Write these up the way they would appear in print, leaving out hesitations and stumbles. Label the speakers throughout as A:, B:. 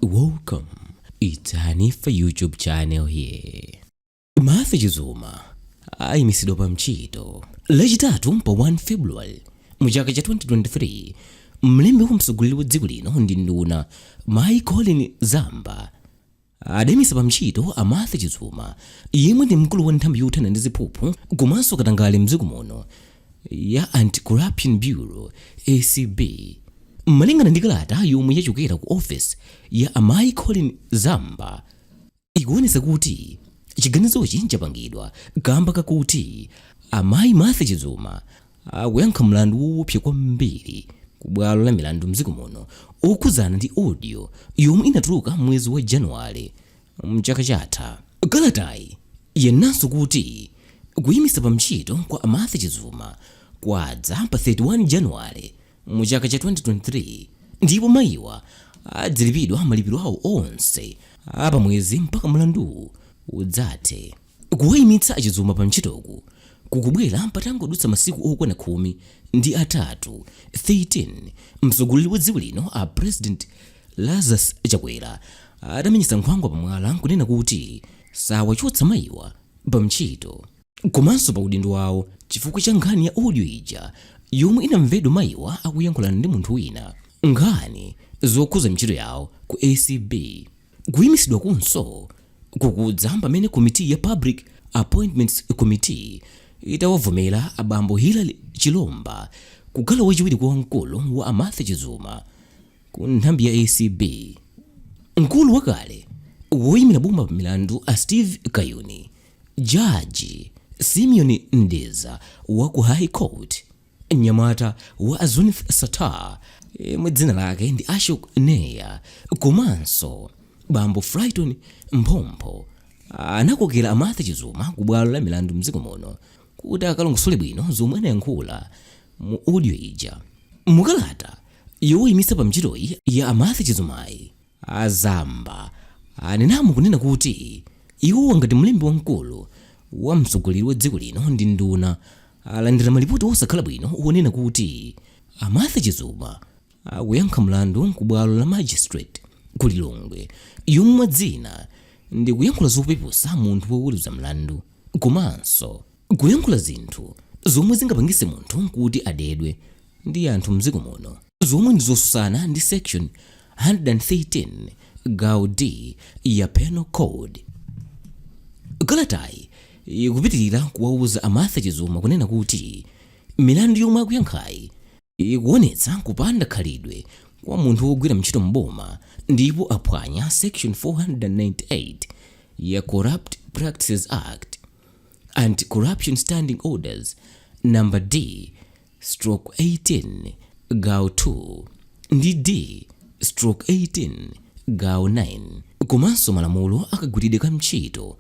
A: Welcome. It's Hanifa YouTube channel here. Martha Chizuma ayimisidwa pa ntchito. Lachitatu pa 1 February mu chaka cha 2023, mlembi wa mtsogoleri wa dziko lino ndi nduna Mayi Colleen Zamba adayimisa pa ntchito a Martha Chizuma, yemwe ndi mkulu wa nthambi yothana ndi ziphuphu komanso katangale mdziko muno ya Anti-Corruption Bureau, ACB. Malingana ndi kalata yomwe yachokera ku office ya amayi Colleen Zamba, ikuonetsa kuti chiganizochi chapangidwa kamba kakuti amayi Martha Chizuma akuyankha mlandu woopsa kwambiri ku bwalo la milandu mdziko muno okhudzana ndi audio yomwe inatuluka mwezi wa Januwale mchaka chatha. Kalatayi yanenanso kuti kuyimisa pa ntchito kwa Martha Chizuma kwadza pa 31 Januwale mu chaka cha 2023, ndipo mayiwa adzilipidwa malipiro awo onse apamwezi mpaka mlanduwu udzathe. Kuwayimitsa aChizuma pa ntchitoku kukubwera patangodutsa masiku okwana 13, 13, mtsogoleri wa dziko lino a President Lazarus Chakwera atamenyetsa nkhwangwa pamwala nkunena kuti sawachotsa mayiwa pa ntchito komanso pa udindo wawo chifukwa cha nkhani ya audio ija yomwe inamvedwa mayiwa akuyankhulana ndi munthu wina nkhani zokhuza ntchito yawo ku ACB. Kuyimisidwa kunso kukudza pamene komiti ya Public Appointments Committee itawavomera abambo Hillary Chilomba kukhala wachiwiri kwa wamkulu wa a Martha Chizuma ku nthambi ya ACB. Mkulu wakale woyimira boma pa milandu a Steve Kayuni, Jaji Simeon Ndeza wa ku High Court, mnyamata wa Zuneth Sattar yemwe dzina lake ndi Ashok Neya, komanso bambo Frighton Mphompho anakokera a Martha Chizuma ku bwalo la milandu mdziko muno kuti akalongosole bwino zomwe anayankhula mu audio ija. Mukalata yowayimitsa pa ntchitoyi ya a Martha Chizumayi, a Zamba anenamo kunena kuti iwowa ngati mlembi wamkulu wa mtsogoleri wa dziko lino ndi nduna alandira malipoti osakhala bwino onena kuti a Martha Chizuma akuyankha mlandu ku bwalo la magistrate ku Lilongwe, yomwe mwa zina ndi kuyankhula zopepusa munthu woweruza mlandu komanso kuyankhula zinthu zomwe zingapangise munthu kuti adedwe ndi anthu mdziko muno, zomwe ndi zosusana ndi section 113 gawo D ya Penal Code. Kalatayi ikupitirira kuwauza a Martha Chizuma kunena kuti milandu yomwe akuyankhayi ikuonetsa kupanda khalidwe kwa munthu wogwira ntchito m'boma ndipo aphwanya section 498 ya Corrupt Practices Act, Anti-Corruption Standing Orders number D stroke 18 gawo 2 ndi D stroke 18 gawo 9, komanso malamulo akagwiridwe ka ntchito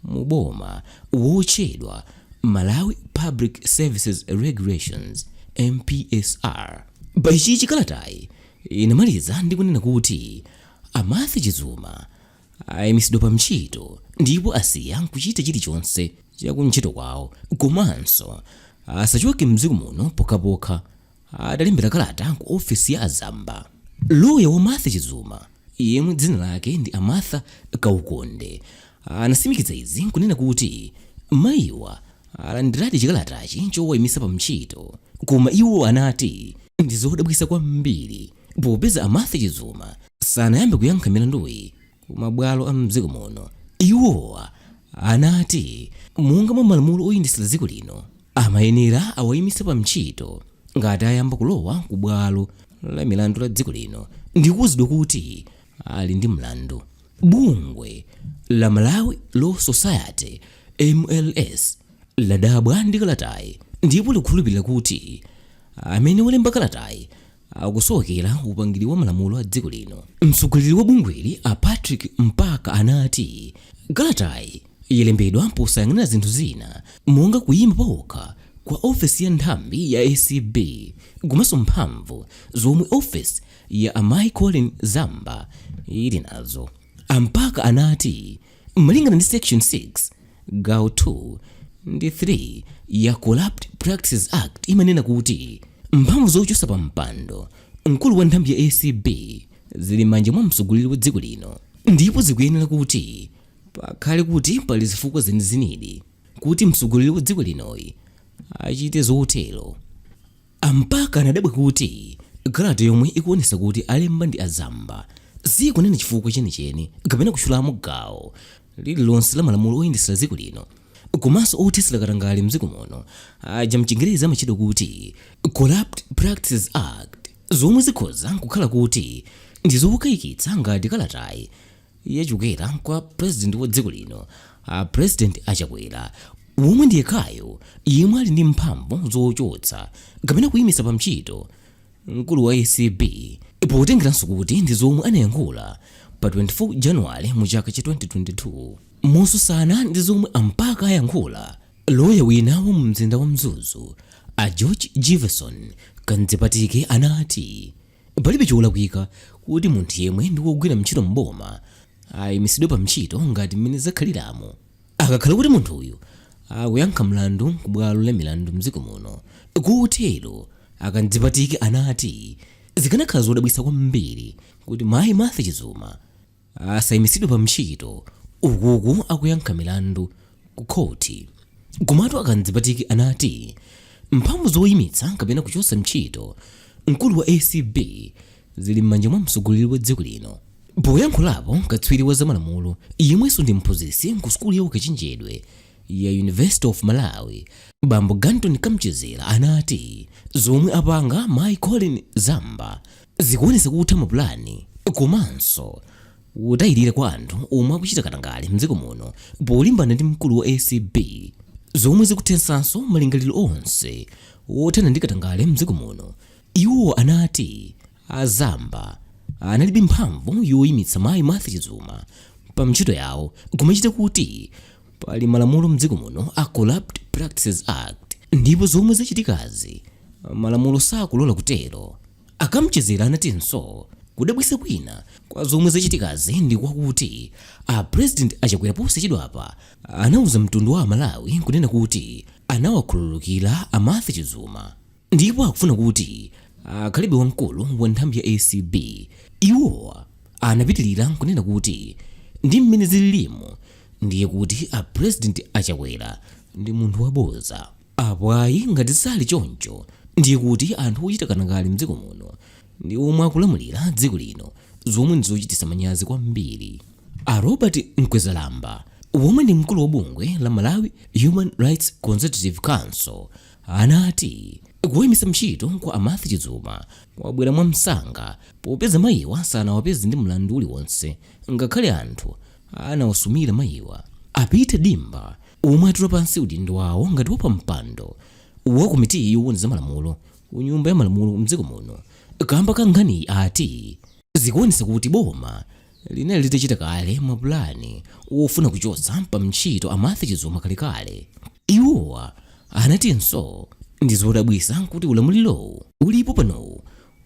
A: mu boma wotchedwa Malawi Public Services Regulations, MPSR. Pa ichichi kalatayi inamaliza ndi kunena kuti a Martha Chizuma ayimisidwa pa ntchito ndipo asiya kuchita chilichonse chakuntchito kwawo, komanso asachoke mdziko muno pokhapokha atalembera kalata ku ofesi ya azamba. Loya wa Martha Chizuma, yemwe dzina lake ndi a Martha Kaukonde, anasimikiza izi kunena kuti mayiwa alandiradi chikalatachi chowayimisa pa ntchito, koma iwo anati ndi zodabwitsa kwambiri popeza a Martha Chizuma sanayambe kuyankha milanduyi ku mabwalo a mdziko muno. Iwowa anati monga mwa malamulo oyendetsera dziko lino, amayenera awayimitse pa ntchito ngati ayamba kulowa ku bwalo la milandu la dziko lino ndi kuwuzidwa kuti ali ndi mlandu. Bungwe la Malawi Law Society, MLS, ladabwa ndi kalatayi ndipo likukhulupirira kuti amene walemba kalatayi akusowekera upangiri wa malamulo a dziko lino. Mtsogoleri wa bungweli a Patrick Mpaka anati kalatayi yalembedwa posayang'anira zinthu zina monga kuyima pawokha kwa ofesi ya nthambi ya ACB komanso mphamvu zomwe ofesi ya amayi Colleen Zamba ili nazo. A Mpaka anati malingana ndi section 6 gawo 2 ndi 3 ya Corrupt Practices Act, imanena kuti mphamvu zochotsa pa mpando mkulu wa nthambi ya ACB zili m'manja mwa mtsogoleri wa dziko lino ndipo zikuyenera kuti pakhale kuti pali zifukwa zenizenidi kuti mtsogoleri wa dziko linoyi achite zotero. A Mpaka anadabwa kuti kalata yomwe ikuonetsa kuti alemba ndi a Zamba sikunena chifukwa chenicheni kapena kutchulamo gawo lililonse la malamulo oyendetsera dziko lino komanso othetsera katangale mdziko muno aja mchingerezi amatchedwa kuti Corrupt Practices Act zomwe zikhoza kukhala kuti ndi zokayikitsa ngati kalatayi yachokera kwa president wa dziko lino a President a Chakwera womwe ndi yekhayo yemwe ali ndi mphamvu zochotsa kapena kuyimitsa pa ntchito mkulu wa acb potengeranso kuti ndi zomwe anayankhula pa 24 January mu chaka cha 2022. Motsutsana ndi zomwe a Mpaka ayankhula, loya wina wa mu mzinda wa Mzuzu a George Jivason Kandzipatike anati Palibe cholakwika kuti munthu yemwe ndi wogwira ntchito m'boma ayimitsidwe pa ntchito ngati mmene zakhaliramu akakhala kuti munthuyu akuyankha mlandu ku bwalo la milandu mdziko muno. Kotero a Kandzipatike anati zikanakhala zodabwitsa kwambiri kuti mayi Martha Chizuma asayimitsidwe pa ntchito ukuku akuyankha milandu ku khoti. Komatu a Kandzipatike anati mphamvu zoyimitsa kapena kuchotsa ntchito mkulu wa acb zili m'manja mwa mtsogoleri wa dziko lino. Poyankhulapo katswiri wa zamalamulo yemwenso ndi mphunzitsi ku sukulu ya ukachenjedwe ya University of Malawi bambo Ganton Kamchedzera anati zomwe apanga mayi Colleen Zamba zikuonetsa kutha mapulani komanso kutayirira kwa anthu omwe akuchita katangale mdziko muno polimbana ndi mkulu wa acb zomwe zikuthetsanso malingaliro onse othana ndi katangale mdziko muno. Iwo anati a Zamba analibe mphamvu yoyimitsa mayi Martha Chizuma pa ntchito yawo kumachita kuti pali malamulo mdziko muno a Corrupt Practices Act ndipo zomwe zachitikazi malamulo sakulola kutero. A Kamchedzera anatinso kudabwitsa kwina kwa zomwe zachitikazi ndi kwakuti a President a Chakwera posachedwapa anauza mtundu wa aMalawi kunena kuti anawakhululukira a Martha Chizuma ndipo akufuna kuti akhalebe wamkulu wa nthambi ya acb. Iwowa anapitilira nkunena kuti ndi mmene zililimu ndiye kuti a President a Chakwera ndi munthu waboza. Apo ayi ngati sali choncho ndiye kuti anthu ochita katangale mdziko muno ndi omwe akulamulira dziko lino zomwe ndizochititsa manyazi kwambiri. A Robert Mkwezalamba womwe ndi mkulu wa bungwe la Malawi Human Rights Consultative Council anati kuwayimitsa ntchito kwa a Martha Chizuma kwabwera mwamsanga popeza mayiwa sanawapeze ndi mlandu uliwonse ngakhale anthu anawasumira mayiwa. A Peter Dimba omwe atula pansi udindo wawo ngati wapampando wa komiti yoona za malamulo ku nyumba ya malamulo mdziko muno kamba ka nkhaniyi ati zikuonetsa kuti boma linali litachita kale mapulani ofuna kuchotsa pa ntchito a Martha Chizuma kalekale. Iwowa anatinso ndi zodabwitsa kuti ulamulirowu ulipo panowu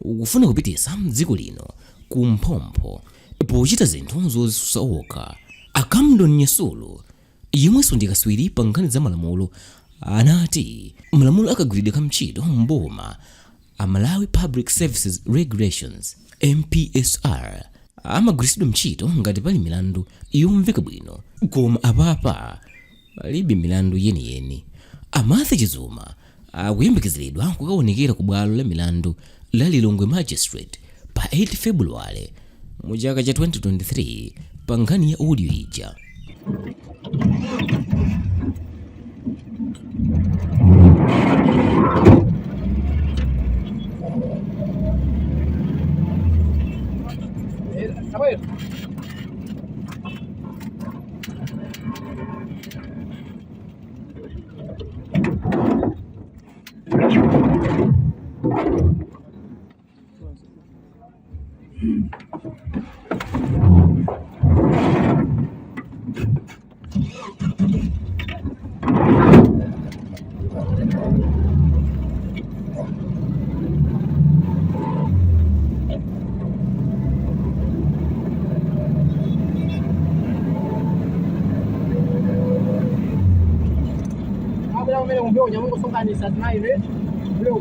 A: ukufuna kupititsa dziko lino ku mphompho pochita zinthu zozisusa okha. A Camdon Nyasulu yemwenso ndi katswiri pa nkhani za malamulo anati malamulo akagwiridwe ka ntchito m'boma a Malawi Public Services Regulations, MPSR, amagwiritsidwa ntchito ngati pali milandu yomveka bwino koma apapa palibe milandu yeniyeni. A Martha Chizuma akuyembekezeredwa kukaonekera ku bwalo la milandu la Lilongwe Magistrate pa 8 February mu chaka cha 2023 pa nkhani ya audio ija.
B: Abra umene kumbuyo nyamungu sonkhanisa zimayi re. Mbuyo.